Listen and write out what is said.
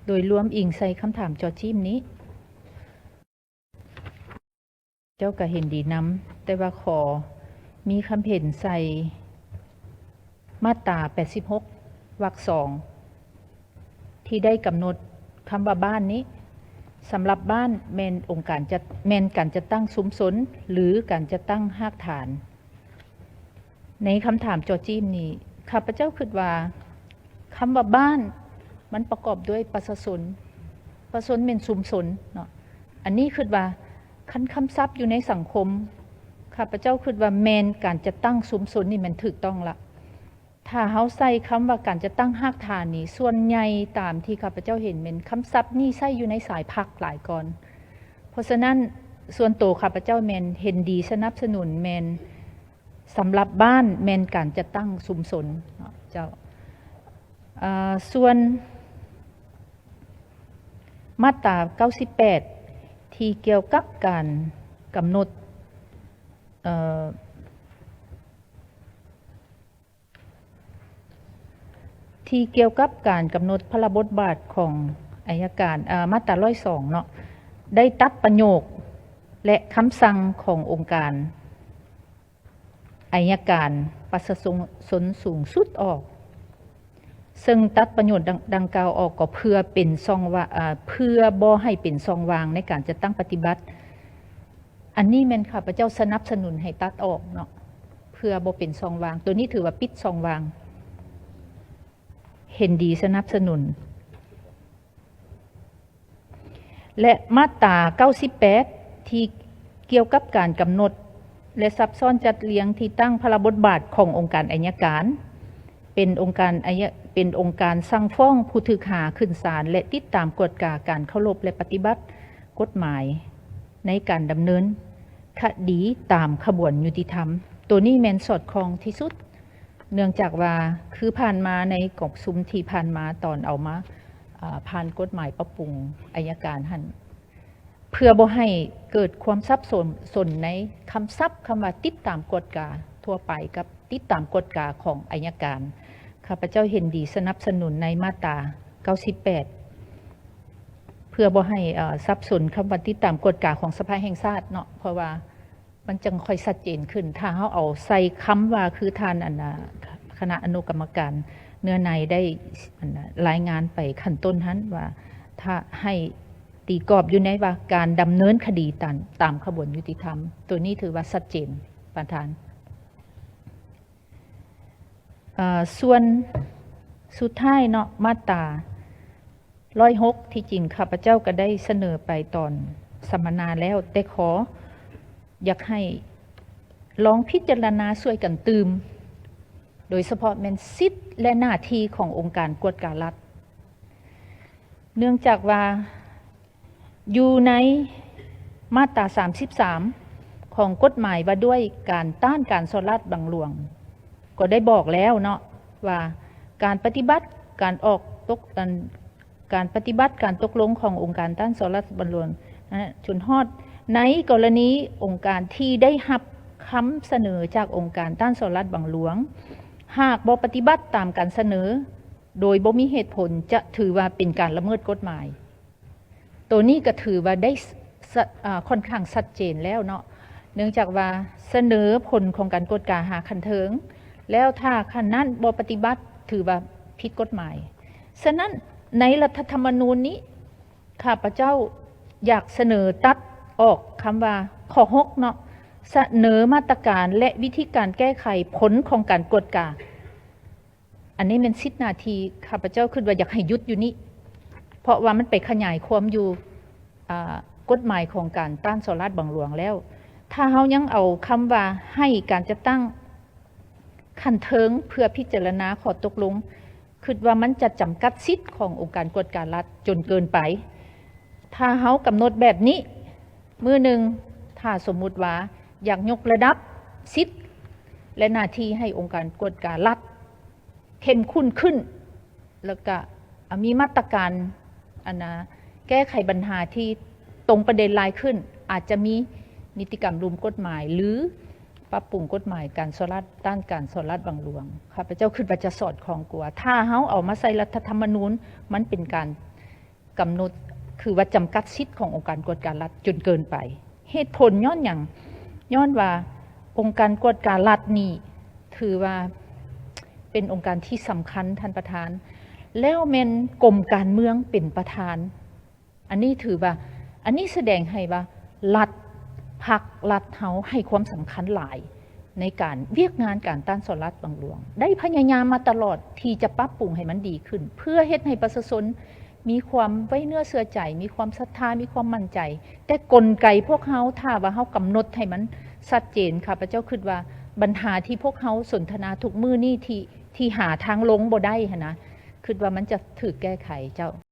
ໂດຍລວມອີງໃສ່ຄຳຖາມເຈາະຈີ້ມນີ້ ເຈົ້າກໍເຫັນດີນຳ, ແຕ່ວ່າຂໍມີຄຳເຫັນໃສ່ມາດຕາແປດສິບຫົກ ວรรກສອງ ທີ່ໄດ້ກຳນົດຄຳວ່າບ້ານນີ້, ສຳລັບບ້ານແມ່ນອົງການຈັດ, ແມ່ນການຈັດຕັ້ງຊຸມຊົນ ຫຼື ການຈັດຕັ້ງຮາກຖານ. ໃນຄຳຖາມເຈາະຈີ້ມນີ້ ຂ້າພະເຈົ້າຄິດວ່າ ຄຳວ່າບ້ານ ມັນປະກອບດ້ວຍປະຊາຊົນ, ປະຊາຊົນແມ່ນຊຸມຊົນເນາະ. ອັນນີ້ຄິດວ່າ ຄັນຄຳສັບຢູ່ໃນສັງຄົມ ຂ້າພະເຈົ້າຄິດວ່າແມ່ນການຈັດຕັ້ງຊຸມຊົນນີ້ແມ່ນຖືກຕ້ອງລະ. ຖ້າເຮົາໃຊ້ຄຳວ່າການຈັດຕັ້ງຮາກຖານນີ້ ສ່ວນໃຫຍ່ຕາມທີ່ຂ້າພະເຈົ້າເຫັນແມ່ນຄຳສັບນີ້ໃຊ້ຢູ່ໃນສາຍພັກຫຼາຍກ່ອນ. ເພາະສະນັ້ນ ສ່ວນໂຕຂ້າພະເຈົ້າແມ່ນເຫັນດີສະໜັບສະໜູນແມ່ນ ສຳລັບບ້ານແມ່ນການຈັດຕັ້ງຊຸມຊົນເນາະເຈົ້າ. ເອີ ສ່ວນມາດຕາເກົ້າສິບແປດ ທີ່ກ່ຽວກັບການກຳນົດ ເອີ ທີ່ກ່ຽວກັບການກຳນົດພາລະບົດບາດຂອງໄອຍະການ ເອີ ມາດຕາຮ້ອຍສອງເນາະ ໄດ້ຕັດປະໂຫຍກ ແລະ ຄຳສັ່ງຂອງອົງການ ໄອຍະການປະຊາຊົນສູງສຸດອອກ, ເຊິ່ງຕັດປະໂຫຍດດັ່ງ ດັ່ງກ່າວອອກກໍເພື່ອເປັນຊ່ອງວ່າ ເອີ ເພື່ອບໍ່ໃຫ້ເປັນຊ່ອງວ່າງໃນການຈັດຕັ້ງປະຕິບັດ. ອັນນີ້ແມ່ນຂ້າພະເຈົ້າສະໜັບສະໜູນໃຫ້ຕັດອອກເນາະ, ເພື່ອບໍ່ເປັນຊ່ອງວ່າງ. ໂຕນີ້ຖືວ່າປິດຊ່ອງວ່າງ. ເຫັນດີສະໜັບສະໜູນ. ແລະ ມາດຕາເກົ້າສິບແປດ ທີ່ກ່ຽວກັບການກຳນົດ ແລະ ສັບຊ້ອນຈັດລຽງທີ່ຕັ້ງພາລະບົດບາດຂອງອົງການໄອຍະການ ເປັນອົງການໄອຍະ ເປັນອົງການສັ່ງຟ້ອງຜູ້ຖືກຫາຂຶ້ນສານ ແລະ ຕິດຕາມກວດກາການເຄົາລົບ ແລະ ປະຕິບັດກົດໝາຍໃນການດຳເນີນຄະດີຕາມຂະບວນຍຸຕິທຳ. ໂຕນີ້ແມ່ນສອດຄ່ອງທີ່ສຸດ. ເນື່ອງຈາກວ່າ ຄືຜ່ານມາໃນກອງປະຊຸມທີ່ຜ່ານມາ ຕອນເອົາມາ ເອີ ຜ່ານກົດໝາຍປັບປຸງໄອຍະການຫັ້ນ ເພື່ອບໍ່ໃຫ້ເກີດຄວາມສັບສົນ ສົນໃນຄຳສັບຄຳວ່າຕິດຕາມກວດກາທົ່ວໄປກັບຕິດຕາມກວດກາຂອງໄອຍະການ, ຂ້າພະເຈົ້າເຫັນດີສະໜັບສະໜູນໃນມາດຕາເກົ້າສິບແປດ ເພື່ອບໍ່ໃຫ້ ເອີ ສັບສົນຄຳວ່າຕິດຕາມກວດກາຂອງສະພາແຫ່ງຊາດເນາະ, ເພາະວ່າ ມັນຈັ່ງຄ່ອຍຊັດເຈນຂຶ້ນ. ຖ້າເຮົາເອົາໃສ່ຄຳວ່າ ຄືທ່ານ ອັນນ່າ ຄະນະອະນຸກຳມະການເນື້ອໃນໄດ້ ອັນນ່າ ລາຍງານໄປຂັ້ນຕົ້ນຫັ້ນວ່າ ຖ້າໃຫ້ຕີກອບຢູ່ໃນວ່າການດຳເນີນຄະດີຕາມ ຕາມຂະບວນຍຸຕິທຳ, ໂຕນີ້ຖືວ່າຊັດເຈນປານທານ. ເອີ ສ່ວນສຸດທ້າຍເນາະ ມາດຕາຮ້ອຍຫົກ ທີ່ຈິງຂ້າພະເຈົ້າກໍໄດ້ສະເໜີໄປຕອນສຳມະນາແລ້ວ, ແຕ່ຂໍຢາກໃຫ້ລອງພິຈາລະນາຊ່ວຍກັນຕື່ມ, ໂດຍສະເພາະແມ່ນສິດ ແລະ ໜ້າທີ່ຂອງອົງການກວດກາລັດ. ເນື່ອງຈາກວ່າ ຢູ່ໃນມາດຕາສາມສິບສາມ ຂອງກົດໝາຍວ່າດ້ວຍການຕ້ານການສໍ້ລາດບັງຫຼວງ ກໍໄດ້ບອກແລ້ວເນາະ ວ່າການປະຕິບັດການອອກຕົກ ອັນ ການປະຕິບັດການຕົກລົງຂອງອົງການຕ້ານສໍ້ລາດບັງຫຼວງນະ ຈົນຮອດໃນກໍລະນີອົງການທີ່ໄດ້ຮັບຄຳສະເໜີຈາກອົງການຕ້ານສໍ້ລາດບັງຫຼວງ, ຫາກບໍ່ປະຕິບັດຕາມການສະເໜີໂດຍບໍ່ມີເຫດຜົນ ຈະຖືວ່າເປັນການລະເມີດກົດໝາຍ. ໂຕນີ້ກໍຖືວ່າໄດ້ ສະ ອາ ຂ້ອນຂ້າງຊັດເຈນແລ້ວເນາະ, ເນື່ອງຈາກວ່າສະເໜີຜົນຂອງການກວດກາຫາຂັ້ນເທິງ ແລ້ວຖ້າຂັ້ນນັ້ນບໍ່ປະຕິບັດ ຖືວ່າຜິດກົດໝາຍ. ສະນັ້ນ ໃນລັດຖະທຳມະນູນນີ້ ຂ້າພະເຈົ້າຢາກສະເໜີຕັດອອກຄຳວ່າ ຂໍ້ຫົກເນາະ, ສະເໜີມາດຕະການ ແລະ ວິທີການແກ້ໄຂຜົນຂອງການກວດກາ. ອັນນີ້ແມ່ນສິດໜ້າທີ່ ຂ້າພະເຈົ້າຄິດວ່າຢາກໃຫ້ຢຸດຢູ່ນີ້ ເພາະວ່າມັນໄປຂະຫຍາຍຄວາມຢູ່ ອາ ກົດໝາຍຂອງການຕ້ານສໍ້ລາດບັງຫຼວງແລ້ວ. ຖ້າເຮົາຍັງເອົາຄຳວ່າໃຫ້ການຈັດຕັ້ງຂັ້ນເທິງເພື່ອພິຈາລະນາຂໍ້ຕົກລົງ ຄິດວ່າມັນຈະຈຳກັດສິດຂອງອົງການກວດກາລັດຈົນເກີນໄປ. ຖ້າເຮົາກຳນົດແບບນີ້ ມື້ໜຶ່ງ ຖ້າສົມມຸດວ່າຢາກຍົກລະດັບສິດ ແລະ ໜ້າທີ່ໃຫ້ອົງການກວດກາລັດ ເຂັ້ມຂຸ້ນຂຶ້ນ ແລ້ວກະ ອາ ມີມາດຕະການ ອັນນາ ແກ້ໄຂບັນຫາທີ່ຕົງປະເດັນຫຼາຍຂຶ້ນ, ອາດຈະມີນິຕິກຳລຸ່ມກົດໝາຍ ຫຼື ປັບປຸງກົດໝາຍການສໍ້ລາດ ຕ້ານການສໍ້ລາດບັງຫຼວງ. ຂ້າພະເຈົ້າຄິດວ່າຈະສອດຄ່ອງກວ່າ ຖ້າເຮົາເອົາມາໃສ່ລັດຖະທຳມະນູນ ມັນເປັນການ ກຳນົດ ຄືວ່າຈຳກັດສິດຂອງອົງການກວດກາລັດຈົນເກີນໄປ. ເຫດຜົນຍ້ອນຫຍັງ? ຍ້ອນວ່າອົງການກວດກາລັດນີ້ຖືວ່າເປັນອົງການທີ່ສຳຄັນ, ທ່ານປະທານ, ແລ້ວແມ່ນກົມການເມືອງເປັນປະທານ. ອັນນີ້ຖືວ່າ ອັນນີ້ສະແດງໃຫ້ວ່າລັດ, ພັກລັດເຮົາໃຫ້ຄວາມສຳຄັນຫຼາຍໃນການ, ວຽກງານການຕ້ານສໍ້ລາດບັງຫຼວງ, ໄດ້ພະຍາຍາມມາຕະຫຼອດທີ່ຈະປັບປຸງໃຫ້ມັນດີຂຶ້ນ ເພື່ອເຮັດໃຫ້ປະຊາຊົນມີຄວາມໄວ້ເນື້ອເຊື່ອໃຈ, ມີຄວາມສັດທາ, ມີຄວາມໝັ້ນໃຈ. ແຕ່ກົນໄກພວກເຮົາ, ຖ້າວ່າເຮົາກຳນົດໃຫ້ມັນຊັດເຈນ, ຂ້າພະເຈົ້າຄິດວ່າບັນຫາທີ່ພວກເຮົາສົນທະນາທຸກມື້ນີ້ ທີ່, ທີ່ຫາທາງລົງບໍ່ໄດ້ຫັ້ນນະ, ຄິດວ່າມັນຈະຖືກແກ້ໄຂ, ເຈົ້າ.